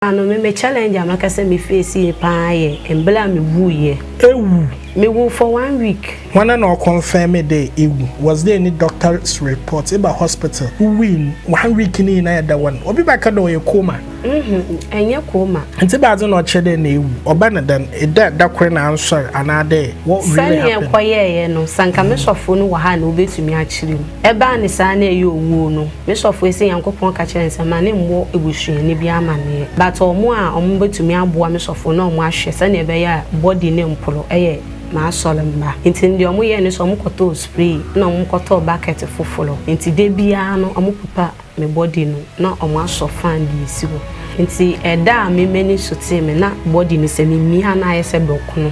Ano me me challenge a maka sɛ me face yɛ paa yɛ mmerɛ a me wuiɛ. Ewu. Me wu for one week. Hwana na ɔconfirm dɛ ewu? Was there any doctor's report? Eba hospital, wowui no, one week ne nyinaa yɛda hɔ no, obi bɛka dɛ ɔyɛ coma. Ɛnyɛ coma. Ntsi ebɛnadze na ɔkyerɛ dɛ na ewu? Ɔba no dɛn? Eda da kor na ansoɛr anaa dɛ what really Sɛnea happened? ɛkɔyɛeɛ no, sɛ anka me sɔfo no wɔ ha a na ɔbɛtumi akyerɛ mu. Ɛbaa no saa na ɛyɛ owuo no, me sɔfo yi se Nyankopɔn ka kyerɛɛ no sɛ ma ne mmɔ abusuani biara amaneɛ. But wɔn a wɔn bɛtumi aboa me sɔfo na wɔn ahwɛ sɛnea ɛbɛyɛ a body no mporo yɛ m'asɔre mma. Nti no deɛ wɔn yɛɛ ne sɛ wɔn kɔtɔɔ spray na wɔn kɔtɔɔ bucket foforɔ. Nti da biara no wɔn popa me body no na ɔmo asɔ fan de esi hɔ nti ɛda a me m'ani so tee me na body no sɛ me mia na ayɛ sɛ dɔkono.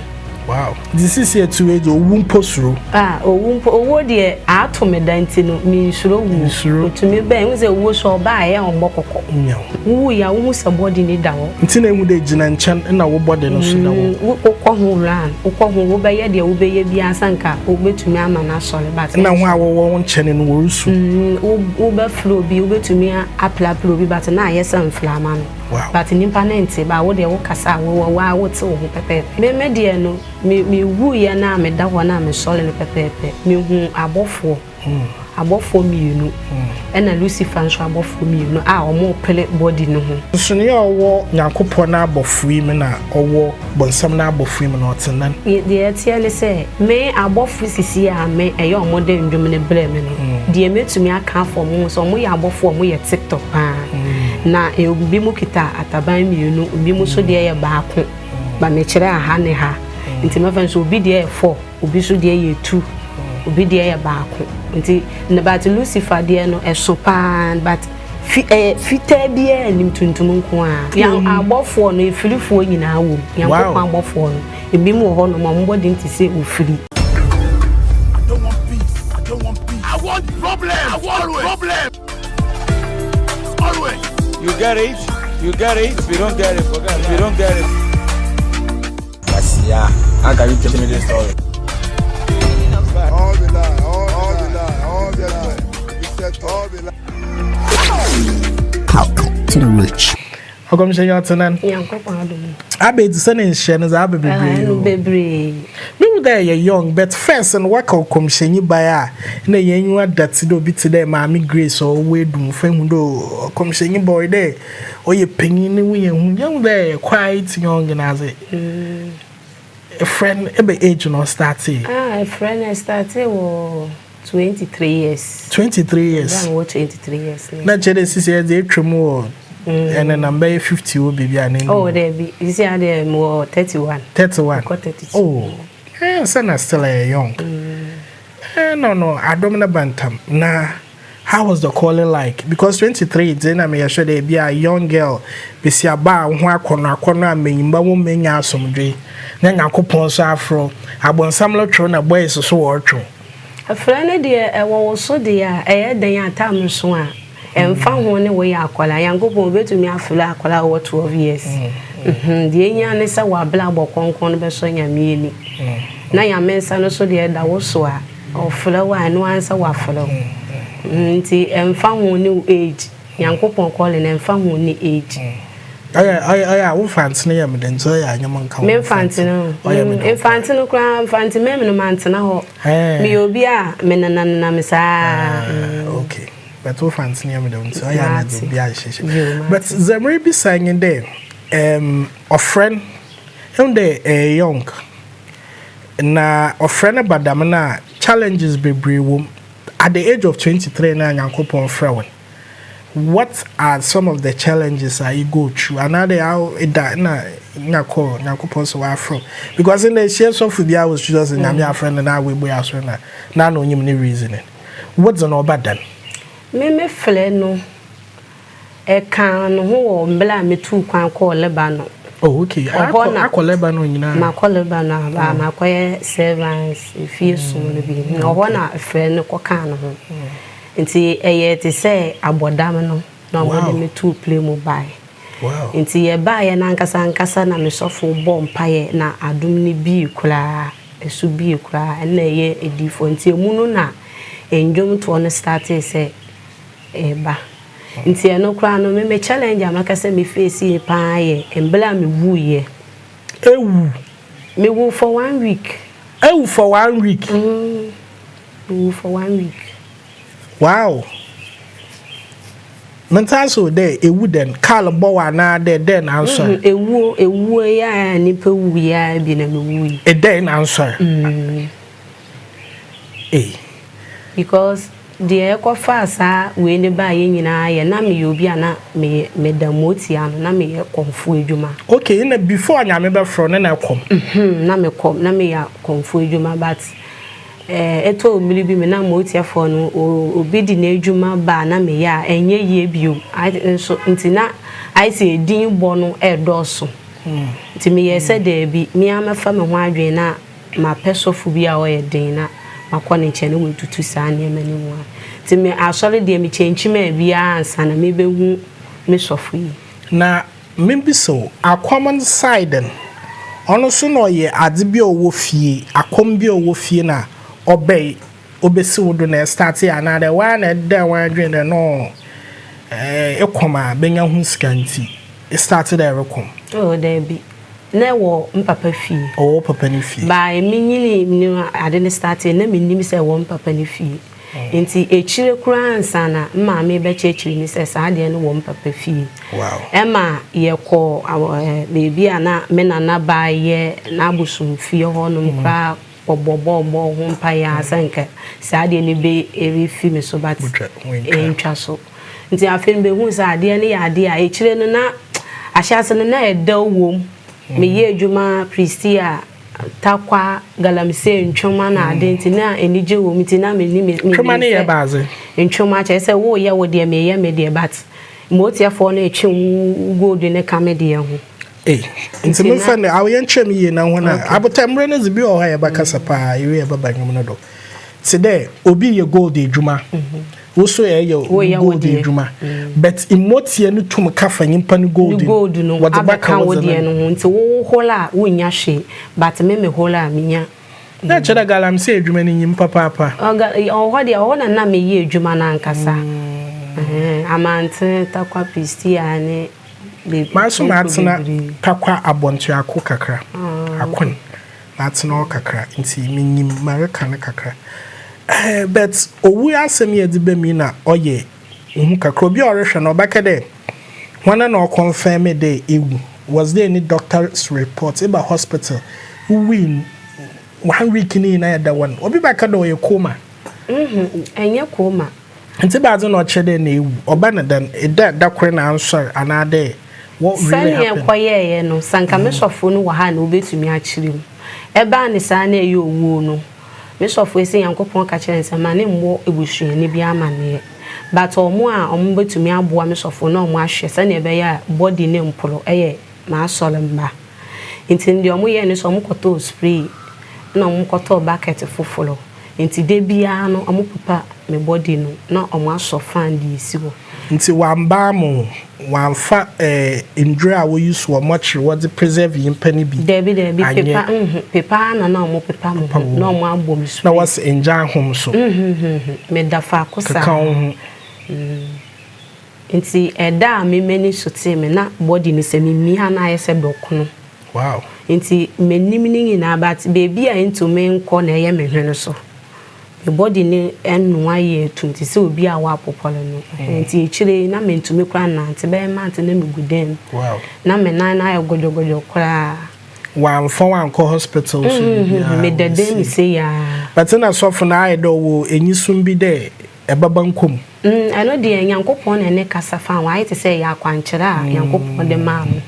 Wow nti sisi etu wei deɛ owu mpo suro. Ah owu mpo owuo deɛ aato me da nti no me nsuro wuo. Nsuro. Otumi bɛn wohu sɛ owuo so ɔba a ɛyɛ a ɔmmɔ kɔkɔ. Nyaw. Wo wuiɛ a wohu sɛ body no da hɔ. Nti na ehu dɛ egyina nkyɛn na wo body no so da hɔ. Mm wokɔ ho round wokɔ ho wobɛyɛ deɛ wobɛyɛ biara sɛ nka wobɛtumi ama no asɔre but. Nna hɔn a wɔwɔ wo nkyɛn no worusu. Mm wo wobɛfrɛ obi wobɛtumi aprapra obi but na ayɛ sɛ mframa no. Wow. But nipa no nte but wo deɛ wo kasa a wo wo ara wote wo ho pɛpɛɛpɛ. Me me deɛ no me me wuiɛ no a meda hɔ no a mesɔre no pɛpɛɛpɛ mehuu abɔfoɔ. Abɔfoɔ mmienu, ɛna Lucifer nso abɔfoɔ mmienu a wɔrepere body no ho. Nsonoe a ɔwɔ Nyankopɔn n'abɔfoe mu na ɔwɔ bɔnsam n'abɔfoe mu no, ɔtse dɛn? Deɛ ɛteɛ ne sɛ, me abɔfo sisi a me ɛyɛ wɔn de nnwom no brɛ me no, deɛ mɛtumi aka afa wɔn ho sɛ wɔyɛ abɔfoɔ a wɔyɛ TikTok paa. Na ebinom kita ataban mmienu, ebinom nso deɛ yɛ baako, ba mekyerɛ aha ne ha. Nti mɛfa no sɛ obi deɛ yɛ four. Obi nso deɛ yɛ tu, obi deɛ yɛ baako. Nti na but Lucifer deɛ no ɛso paa but fi ɛyɛ fitaa biara nim tuntum nko ara. Yan abɔfoɔ no efirifoɔ nyinaa wɔ mu. Nyankopɔn abɔfoɔ no ebi mu wɔ hɔ nom a wɔn bɔden te sɛ ofiri. I don't want peace. I don't want peace. I want problems. I want Always. problems. Always. You get it? You get it? If you don't get it, forget it. If you don't get it. Yeah, how can you tell me this story? All the lie, all the lie, all the lie. Except all the lie. Talk to the rich. Ɔkɔmhyɛnyi ɔtsenan. Nyankopɔn adom. Abedzi sɛ ne nhyɛ no dze aba bebree o. Bebree. Mehu dɛ ɛyɛ young but first no wɔka ɔkɔmhyɛnyi bae a na hɛn enyiwa da tse dɛ obi tse dɛ Maame Grace a ɔwɔ Edumfa ehu dɛ ɔkɔmhyɛnyi ba ɔyɛ dɛ ɔyɛ panyin no ho yɛ hu. Yehu dɛ ɛyɛ quite young na adze. Efrɛ no ebɛ age na ɔstartee? Ah efrɛ no ɛstartee wɔ 23 years. 23 years. Ɛberɛ a mewɔ 23 years. Na kyerɛ dɛ sisi ɛdze etwa mu wɔ ɛnenam bɛyɛ 50 wɔ baabi a n'anim. Oh daabi sisi adeɛ mewɔ 31. 31. Mekɔ 32. Oh eh sɛ na still ɛyɛ young. Eh no no adom no ba ntam na. How was the calling like? Because 23 dze na meyɛ sure dɛ bi a young girl, basiaba a woho akɔnɔ akɔnɔ a mbanyimba wɔ mu enya asomdwee na Nyankopɔn so afrɛ wo. Abɔnsam rotwe wo na boys so wɔrotwe wo. Frɛ no deɛ ɛwɔ wo so deɛ a, ɛyɛ dɛn a time so a, ɛmfa ho ne woyɛ akwadaa, Nyankopɔn obɛtumi afrɛ akwadaa a ɔwɔ 12 years. Deɛ ɛhia ne sɛ w'abrabɔ kronkron no bɛsɔ Nyame ani. Na Nyame nsa no so deɛ ɛda wo so a, Ɔfrɛ wo a, ɛno ara ne sɛ wafrɛ wo. Nti ɛmfa ho ne wo age. Nyankopɔn calling no ɛmfa ho ne age. Ɔyɛ ɔyɛ ɔyɛ a wo mfantse no yɛ me dɛ nti ɔyɛ a nyɛ mo nka wo Me mfantse no ɔyɛ me dɛ. Mfantse no koraa mfantse mɛmi no mantena hɔ. Meyɛ obi a menenanenam saa. Okay but wo mfantse no yɛ me dɛ nti ɔyɛ a na dze obi ahyehyɛ. But dza meribisa nye dɛ ɔfrɛ no ehu dɛ ɛyɛ young. Na ɔfrɛ no ba dɛm no a challenges bebree wɔ mu. At the age of 23 no a Nyankopɔn frɛ wo no, what are some of the challenges a you go through? Anaadɛ awo eda na nya kɔ Nyankopɔn sɛ ɔafrɛ wo? Because ndɛ ehyia sɔfo bi a wɔ studio sɛ Nyame afrɛ no na oebue asɔr na na na onyim ne reasoning. Wodze no ɔba dɛn? Me me frɛ no Ɛkaa ne ho wɔ mmerɛ a metuu kwan kɔɔ Lebanon. Oh, okay. Ɛhɔ na akɔ Lebanon nyinaa. Makɔ Lebanon aba, mm. makɔyɛ servants, efie som no bi. Mm. Ɛhɔ na frɛ no kɔkaa ne ho. Mm. Nti ɛyɛ te sɛ abɔdam no na wɔde me tuu plane mu bae. Wow. Nti yɛbaeɛ no ankasa ankasa na me sɔfo bɔ mpaeɛ na adom no bii koraa, ɛso bii koraa, ɛna ɛyɛ adiyifoɔ. Nti emu no na nnwomtoɔ no startee sɛ ɛreba. Nti ɛno koraa no me me challenge a mɛka sɛ me face paa yɛ mberɛ a me wuiɛ. Ewu. Me wu for one week. Ewu for one week. Me wu for one week. Wow. Mentaa so dɛ ewu dɛn kaal bɔ wo anaa dɛ dɛn na ansɔr. Mm, ewuo ewuo yi a nipa wu yi a bi na me wui. Edɛn na ansɔr. Mm. Ei. Because deɛ ɛkɔfaa saa wei no baeɛ nyinaa yɛ na meyɛ obi a na meyɛ meda motia ano na meyɛ kɔmfoɔ adwuma. Okay na before Nyame bɛfrɛ wo no na ɛkɔm? Mhm na mekɔm na meyɛ kɔmfoɔ adwuma but eh, ɛtɔɔ mmiri bi me na motiafoɔ no obi de n'adwuma ba a na meyɛ a ɛnyɛ yie bio nso nti na ayɛ sɛ edin bɔ no ɛredɔɔso nti meyɛɛ sɛ daabi me ara mɛfa me ho adwene na mapɛ sɔfo bi a ɔyɛ den na makɔ ne nkyɛn na watutu saa nneɛma no mu a. Nti me asɔre deɛ mekyɛnkyimaa biara ansa na mebɛhu me sɔfo yi. Na mebisa o, akɔm no side no, ɔno so na ɔyɛ adze bi a ɔwɔ fie, akɔm bi a ɔwɔ fie na ɔbɛe obesi wo do na ɛstartee anaa dɛ woara na ɛdaa w'adwen dɛ no ekɔm a benya ho sika ntsi estarte dɛ erekɔm? Oh daabi, na ɛwɔ me papa fie. Ɔwɔ wo papa ne fie. By me nyinii no ade no startee na mennim sɛ ɛwɔ me papa ne fie. Nti akyire koraa ansa na me maame rebɛkyerɛkyerɛ mi sɛ saa adeɛ no wɔ me papa fie. Wow. Ɛma yɛkɔɔ baabi a na me nana baa yɛ n'abosomfie hɔ nom koraa kɔbɔbɔɔ bɔɔ ho mpaeɛ ara sɛ nka saa adeɛ no bɛ refi me so but ɛntwa so. Nti afei no bɛhuu sɛ adeɛ no yɛ adeɛ a akyire no na ahyɛase no na ɛdɛw wom. Meyɛ adwuma Prestea, Tarkwa, Galamsey, Ntwoma na ade nti na anigye wom nti na menni me Ntwoma no yɛ baadze? Ntwoma kyerɛ sɛ woyɛ wo deɛ meyɛ me deɛ but mootiafoɔ no retwe wo gold no ka me deɛ ho. Ei, nti memfa no awo yɛnkyerɛ me yie na ho na abotɛ mmerɛ no dze bi wɔ hɔ a yɛbɛkasa paa ewie yɛbɛba nnwom no do. Tse dɛ obi yɛ gold edwuma, wo so ɛyɛ gold edwuma, but mmotia no tum ka fa nyimpa no gold no gold no wɔdze bɛka wo wo deɛ no ho nti wo hol a wonnya hwee but me me hol a menya. Na kyerɛ dɛ galamsey edwuma no nyim papaapa. Ɔwɔ hɔ deɛ ɔhɔ na na meyɛ edwuma no ankasa. Amantse, Tarkwa Prestea ne. Maa so matsena Tarkwa Abɔntuako kakra, Akon, matsena hɔ kakra ntsi minyim ma ereka no kakra. Eh, but owu asɛm yi a edze ba mu yi na ɔyɛ hu kakra. Obi a ɔrohwɛ no ɔbɛka dɛ hɔn na ɔconfirme dɛ ewu, was there any doctor's report, eba hospital, iwui no one week ne nyina eda hɔ no, obi bɛka dɛ ɔyɛ coma. Nnyɛ coma. Ntsi ebɛnadze na ɔkyerɛ dɛ nna ewu? Ɔba no dɛn? Eda da kor na ansoɛr anaa dɛ what really Sɛnea happened? ɛkɔyɛeɛ no, sɛ anka me sɔfoɔ no wɔ ha a na ɔbɛtumi akyerɛ mu. Ɛbaa no saa na ɛyɛ owuo no, me sɔfoɔ yi sɛ Nyankopɔn ka kyerɛɛ no sɛ mma no mmɔ abusuani biara amaneɛ. But wɔn a wɔbɛtumi aboa me sɔfoɔ na wɔahwɛ sɛnea ɛbɛyɛ a body no mporɔ yɛ m'asɔre mma. Nti no deɛ wɔyɛɛ ne sɛ wɔkɔtɔɔ spray na wɔkɔtɔɔ bucket foforɔ. Nti da biara no ɔmo pepa me body no na ɔmo asɔ fan de esi hɔ. Nti wɔammbaa mo, wɔammfa eh ndur a wo use wɔ mortuary wɔdze preserve nyimpa no bi Dabi dabi, annyɛ. pepa nhu, pepa ara na na ɔmo pepa mo Pepa ho wo na ho. ɔmo abɔ me Na spray. wɔse ngya ahom so. Nhuhuhu, meda faako Keka saa. wo ho. Nti ɛda a me m'ani so tee me na body no sɛ me mia na ayɛ sɛ dɔkono. Wow. Nti m'anim no nyinaa but baabi a ɛntumi nkɔ na ɛyɛ me hwene so. Me body no ɛnoa yɛ atum te sɛ obi a wapopɔre no. Nti akyire yi na mentumi koraa nnante bɛyɛ month na megu dan mu. Wow. Na me nan no ayɛ godwogodwo koraa. Wamfa wo ankɔ hospital so biribiara? Meda dan mu sei ara. But na sɔfo no ayɛ dɛ ɔwɔ enyisum bi dɛ ɛbɛba nkwa mu. Mm, ɛno deɛ Nyankopɔn na ɛne kasa faa ho, ayɛ te sɛ ɛyɛ akwankyerɛ a Nyankopɔn de maa no.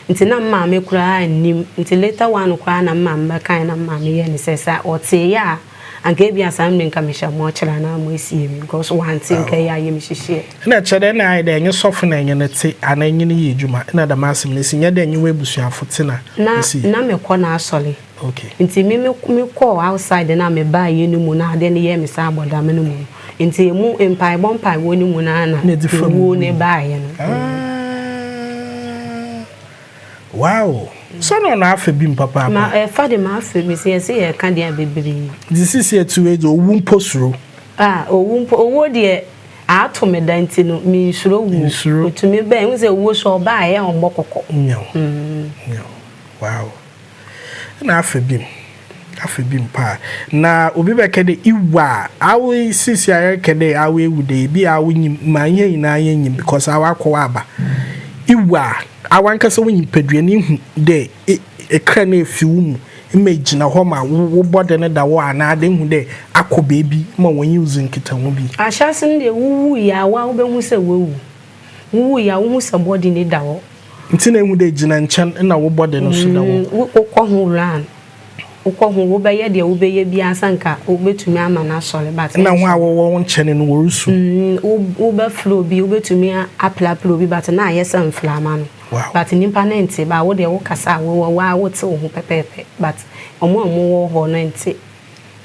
Nti na me maame koraa nnim, nti later one koraa na me maame bɛkaeɛ na me maame yɛɛ no sɛ, sɛ ɔteeɛ a, anka ebia saa mmerɛ nka mehyɛ mɔkyere anaa moasie me, because wante nka ɛyɛ ayamhyehyeɛ. Nna kyerɛ dɛ nna ayɛ dɛ enye sɔfo na enye no tse anaa enye no yɛ edwuma nna dɛm asɛm no esi, nnyɛ dɛ enye w'ebusuafo tse na Na, osii. na mekɔ n'asɔre. Okay. Nti me me me kɔɔ outside no a me baa yɛ no mu no adeɛ no yɛɛ me sɛ abɔdame no mu no nti emu mpaebɔ mpaebɔ no mu no ara na Na ɛdi fam ewuo wui. no baeɛ no. Ah, wow. So na ɔno afa bi mu papaapa? Ma ɛfa de ma afa bi sɛ yɛse yɛreka deɛ a bebree. Nti sisi atu wei deɛ owu mpo suro. Ah, owu mpo, owuo deɛ. Ato me da nti no, mensuro wuo. Nsuro. Otumi bɛn, wohu sɛ wuo so ɔba a ɛyɛ a ɔmmɔ kɔkɔ. Nyaw. Nyaw. Wow. Nna afa bi mu. Afa bi mu paa. Na obi bɛkɛ dɛ iwu a, awo sisi a yɛrekɛ dɛ awo ewu dɛ, ebi a awo nyim, ma hɛn nyinaa yɛnyim because awo akɔ aba. Iwu a, awo ankasa wo nyimpadua no ihu dɛ ekra no efi wo mu ma egyina hɔ ma wo bɔdze no da hɔ anaa dɛ ihu dɛ akɔ beebi ma wɔnye wo dzi nkitaho bi. Ahyɛse no deɛ wowuiɛ a, wo ara wobɛhu sɛ woawu. Wowuiɛ a, wohu sɛ bɔde no da hɔ. Ntsi na ehu dɛ egyina nkyɛn na wo bɔde no so da hɔ. Wokɔ ho round, wokɔ ho, wobɛyɛ deɛ wobɛyɛ biara sɛ nka wobɛtumi ama no asɔre but. Nna hɔn a wɔwɔ wo nkyɛn no worusu. Wobɛfrɛ obi, wobɛtumi aprapra obi but na ayɛ sɛ mframa no. Wow. But nyimpa no nntse, but wo deɛ wo kasa a wo wo ara wotse wo ho pɛpɛɛpɛ but ɔmo a ɔmo wɔ hɔ no nntse.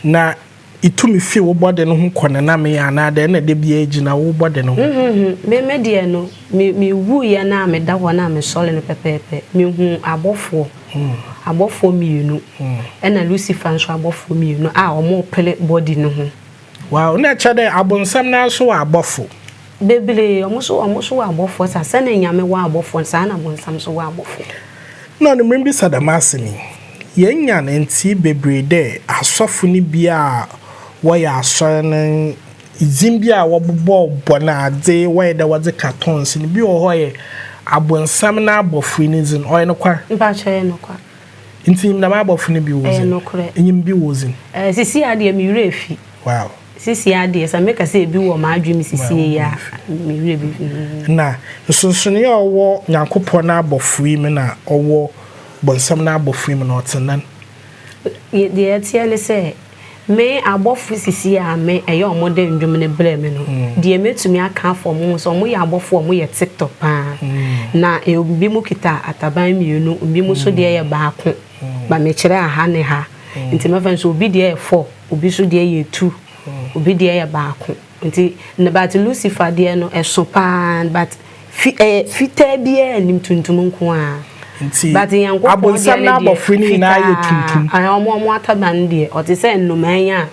Na itumi fi wo bɔde no ho kɔ nenamee anaa dɛn na da biara egyina wo bɔde no ho? Nhuhu, me me deɛ no, me me wuiɛ no a meda hɔ no a mesɔre no pɛpɛɛpɛ, mehuu abɔfoɔ, abɔfoɔ mmienu, ɛna Lucifer nso abɔfoɔ mmienu a ɔmo repere body no ho. Wow, nna kyerɛ dɛ abɔnsam noara so wɔ abɔfo. Bebree, wɔn nso wɔn nso wɔ abɔfoɔ saa, sɛdeɛ Nyame wɔ abɔfoɔ no, saa na bonsam nso wɔ abɔfoɔ. Nna ɔno merembisa dɛm asɛm yi. Yenya ntsee beberee dɛ asɔfo no bi a wɔyɛ asɔr no, dzin bi a wɔbobɔbɔ no adze, wɔyɛ dɛ wɔdze ka tongues no, bi wɔ hɔ ɔyɛ abɔnsam n'abɔfoe ne dzin. Ɔyɛ nokwar? Mpakyɛw, ɛyɛ nokwar. Ntsi inyim dɛm abɔfo no bi wɔ Ɛyɛ dzin? nokorɛ. Inyim bi wɔ dzin? Ɛɛ, sisi ara deɛ me werɛ afi. Wow. Sisi ara deɛ, sɛ meka sɛ ebi wɔ m'adwene mu sisi yi a, me werɛ bɛfi. Na nsonsonoeɛ a ɔwɔ Nyankopɔn n'abɔfoe yi mu na ɔwɔ bɔnsam n'abɔfoe mu no, ɔtse dɛn? Deɛ ɛteɛ ne sɛ, me abɔfo sisi a me ɛyɛ ɔmo de ndwom no brɛ me no, deɛ mɛtumi aka afa ɔmo ho sɛ ɔmo yɛ abɔfo a ɔmo yɛ TikTok paa. Na ebi mo kita ataban mmienu, ebi mo nso deɛ yɛ baako. Ba mekyerɛ aha ne ha. Nti mɛfa no sɛ obi deɛ yɛ four, obi nso deɛ yɛ two, obi deɛ yɛ baako. Nti na but Lucifer deɛ no ɛso paa but fi ɛyɛ fitaa biara nnim tuntum nko ara. Nti But Nyankopɔn deɛ abonsam no deɛ n'abɔfoe no nyinaa yɛ fitaa. tuntum. Ɛɛ ɔmo ɔmo ataban no deɛ ɔte sɛ nnomaa yi a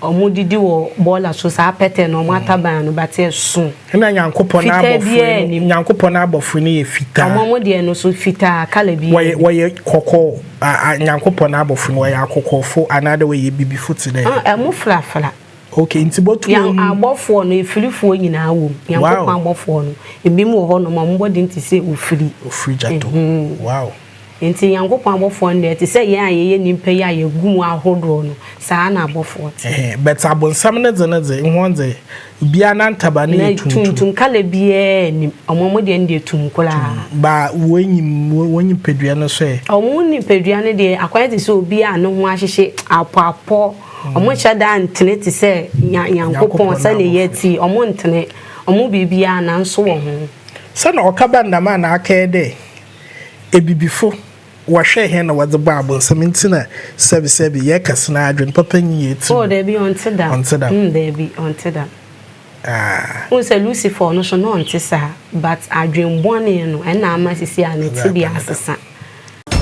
ɔmo didi wɔ bɔɔla so saa pɛtɛ no ɔmo ataban no but ɛso. Ɛna Nyankopɔn Fitaa n'abɔfoe biara no nnim. Nyankopɔn n'abɔfoe no yɛ fitaa. Ɔmo ɔmo deɛ no so fitaa colour biara Wɔyɛ nnim. wɔyɛ kɔkɔɔ a a Nyankopɔn n'abɔfoe no wɔyɛ akɔkɔɔfo anaadɛ wɔyɛ ebibifo tse dɛ. Ah ɛmo frafra. Okay, nti botum Yan ehu. abɔfoɔ no, efirifoɔ nyinaa wɔ mu. Nyankopɔn Wow. abɔfoɔ no, ebinom wɔ hɔnom a wɔn bɔden te sɛ ofiri. Ofiri gyato. Wow. Nti Nyankopɔn abɔfoɔ no deɛ, te sɛ yɛn a yɛyɛ nnipa yi a yɛgu mu ahodoɔ no, saa ara na abɔfoɔ te. Ɛhɛn, but abonsam ne dze no dze, hɔn dze, obiara n'ntaban no Na yɛ tuntum. tuntum, colour biara nnim. Wɔn wɔn deɛ no deɛ tumm koraa. Ba wɔnyim wɔn nyimpadua no so ɛ? Wɔn nipadua no deɛ, akɔyɛ te sɛ obi a ne ho ahyehye apɔapɔ. Wɔnhyɛ da ntene te sɛ Nya Nyankopɔn sɛdeɛ yɛte yi, wɔntene. Wɔn biribiara nanso wɔ ho. Sɛ na ɔka ba ndam a na akɛyɛ dɛ Ebibifo wɔhwɛ hɛn na wɔdze bɔ abɔnsam ntsi na sɛbisɛbi yɛkɛse na adwen papa nnyi hɛn tsir Oh mu. dabi ɔnntse dɛm. Ɔnntse dɛm. Mm dabi ɔnntse dɛm. Ah. Wohu sɛ Lucifer ɔno so na ɔnntse saa but adwen bɔne no ɛna ama sisi a ne Ɔdze tsebea aba ne dɛm. asesa. I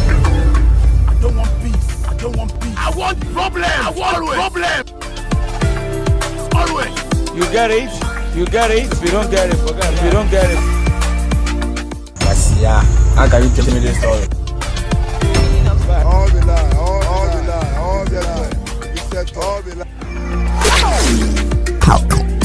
don't want peace. I don't want peace. I want problems. I want problems. Always. You get it? You get it? If you don't get it, forget it. If you don't get it. Basia, how can you tell me this story? All the lie, all, all the lie, all the lie. Except all the lie.